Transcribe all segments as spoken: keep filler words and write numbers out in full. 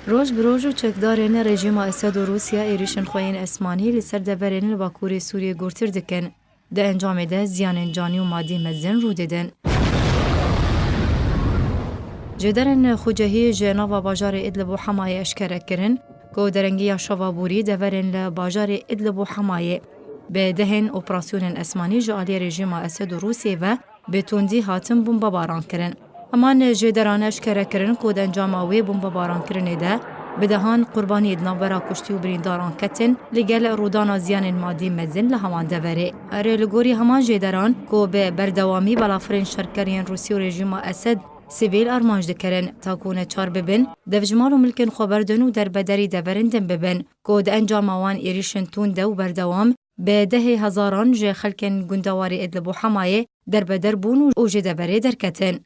Roj bi roj û çekdarên rejîma Esed û Rûsya êrîşên xwe yên esmanî li ser deverên li Bakurê Sûriyê gurtir dikin. Di encamê de ziyanên canî û madî mezin rû didin. Jêderên xucehî ji nava bajarê Idlib û Hemayê eşkere kirin ku derengiya şeva borî deverên li bajarê Idlib û Hemayê bi dehên operasyonên esmanî ji aliyê rejîma Esed û Rûsiyê ve bi tundî hatin bombebaran kirin. Heman jêderan eşkere kirin ku di encama wê bombebarankirinê de bi dehan qurbaniyê di navbera kuştî û birîndaran ketin, li gel rûdana ziyanên madî mezin li heman deverê. Erê, li gorî heman jêderan ku bi berdewamî balafirên şerker yên Rûsî û rejîma Esed sivîl armanc dikirin, ta ku neçar bibin, dev ji mal û milkên xwe berdin û derbederî deverin din bibin, ku di encama wan êrîşên tund de û berdewam bi dehê hezaran ji xelkên gundewarê Idlib û Hemayê derbeder bûn û ji deverê derketin.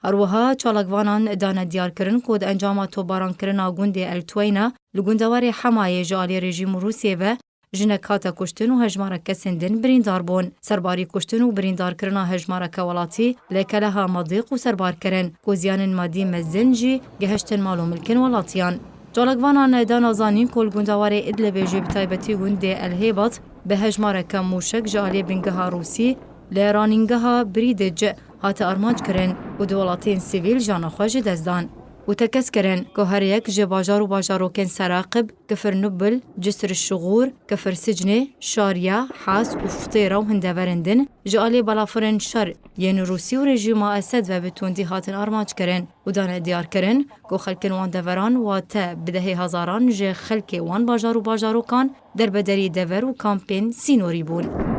Her wiha çalakvanan dane diyarkirin ku di encama topbarankirina gundê El Tweyna li gundewarê Hemayê ji alî rejîm û Rûsiyê ve jinek hate kuştin û hejmarek kesên din birîndar bûn. Serbarî kuştin û birîndarkirina hejmareke welatî li Keleha Madiq û serbar kirin ku ziyanên madî mezin jî gihiştin mal û milkên welatiyan. Çalakvanan dana zanîn ku li gundewarê Idlibê jî bi taybetî gundê El Hêbat bi hejmareke mûşek ji alî bingeha Rûsî li ranîngeha Brîdic hate armanc kirin û du welatiyên sivîl jana xwe ji dest dan û tekez kirin ku her yek ji bajar û bajarokên Seraqib, Kifir Nubil, Cisr Şixûr, Kifir Sicnê, Şariya, Has û Futêra û hin deverên din ji alî balafirên şer yên Rûsî û rejîma Esed ve bi tundî hatin armanc kirin û dane diyar kirin ku xelkên wan deveran wate bi dehê hezaran ji xelkê wan bajar û bajarokan derbederî dever û kampên sînorî bûn.